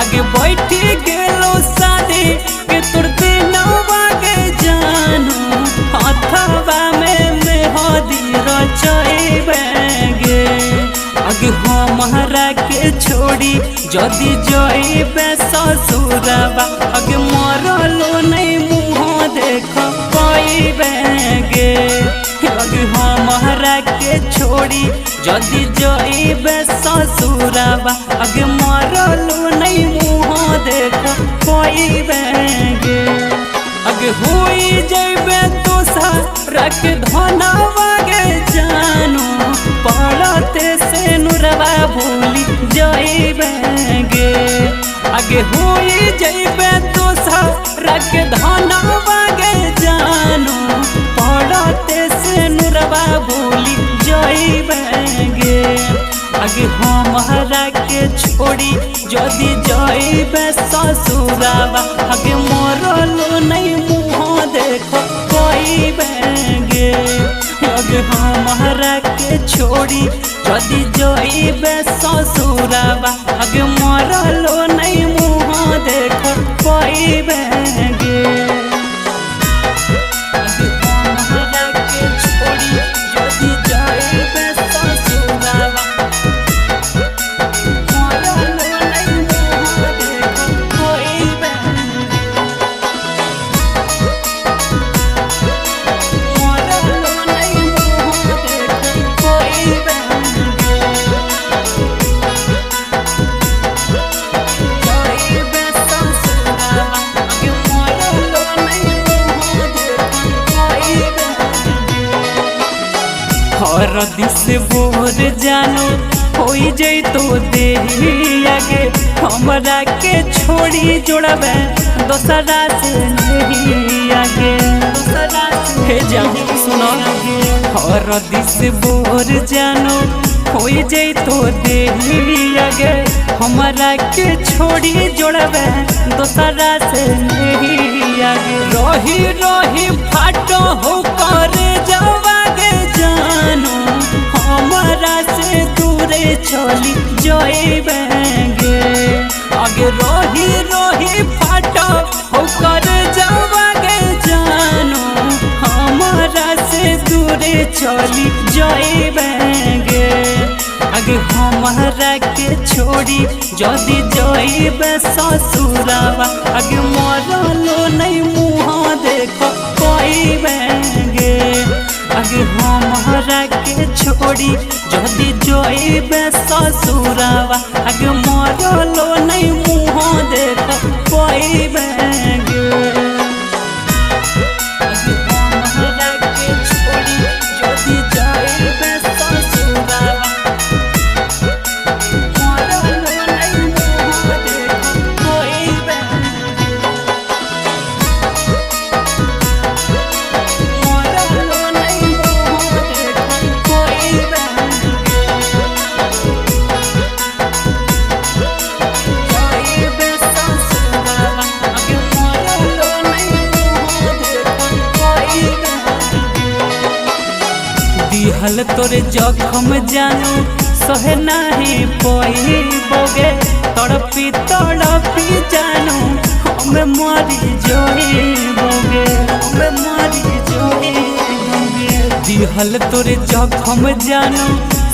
आगे बैठी गेलो शादी के तोर दिनवा गे जानू हथवा में मेहदी रचैबे गे। आगे हमरा के छोड़ी जदि जइबे ससुरवा आगे मरलो नहीं मुँह देख पाइबे गे। आगे हमरा के छोड़ी जदि जइबे ससुरवा आगे मरलो नहीं मुँह देख पाइबे गे। आगे होई जइबे दोसर के धनवा गे जानू पड़ते से नुरवा भूली जइबे गे। आगे होई जइबे दोसर के धनवा गे जानू पड़ते से नुरवा भूली जइबे गे। आगे हमरा के छोड़ी जदि जइबे ससुरवा आगे मरलो नहीं मुँह देख पाइबे गे। आगे हमरा के छोड़ी जदि जइबे ससुरवा आगे मरलो नहीं मुँह देख पाइबे गे। आगे हमरा के छोड़ी जदि जइबे ससुरवा मरलो नहीं मुँह देख पाइबे मरलो नहीं मुँह देख पाइबे जइबे ससुरवा आगे मरलो नहीं मुँह देख पाइबे। हरदी से बोर जानो होई जइतो देही आगे हमरा के छोड़ी जोड़बे दोसरा से नहीं आगे दोसरा से जानो सुनो। हरदी से बोर जानो होई जइतो देही आगे हमरा के छोड़ी जोड़बे दोसरा से नहीं आगे। रही रही फाटो हो करे जवागे जानू हमरा से दूरे चली जइबे गे। आगे रही रही फाटो हो करे जवागे जानू हमरा से दूरे चली जइबे गे। आगे हमरा के छोड़ी जदि जइबे ससुरवा आगे मरलो नहीं मुँह देख पाइबे गे। आगे हमरा के छोड़ी जदि जइबे ससुरवा आगे मरलो नहीं मुँह देख पाइबे गे। आगे हमरा के छोड़ी जदि जइबे ससुरवा मरलो नहीं मुँह देख पाइबे मरलो नहीं मुँह देख पाइबे जइबे ससुरवा आगे मरलो नहीं मुँह देख पाइबे। दिहल तोरे जखम जानू सहे नाही पइबोगे तड़पी तड़पी जानू हमें मरी जइबोगे हमें मरी जइबोगे। दिहल तोरे जखम जानू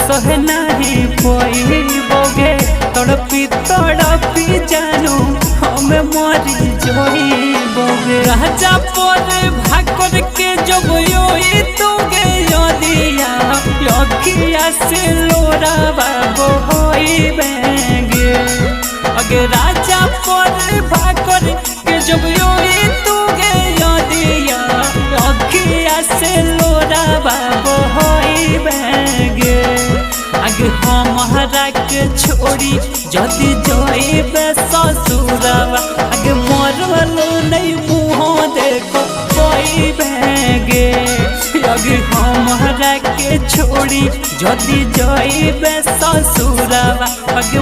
सहे नाही पइबोगे तड़पी तड़पी जानू हमें मरी जइबोगे। राजा पर भाकर के जब योई तुगे यदिया अखिया से लोरावा होइबे गे। अगे राजा पर भाकर के जब योई तुगे यदिया अखिया से लोरावा होइबे गे। आगे हमरा के छोड़ी जदि जइबे ससुरवा आगे मरलो नहीं मुँह देख पाइबे गे। आगे हमरा के छोड़ी जदि जइबे ससुरवा आगे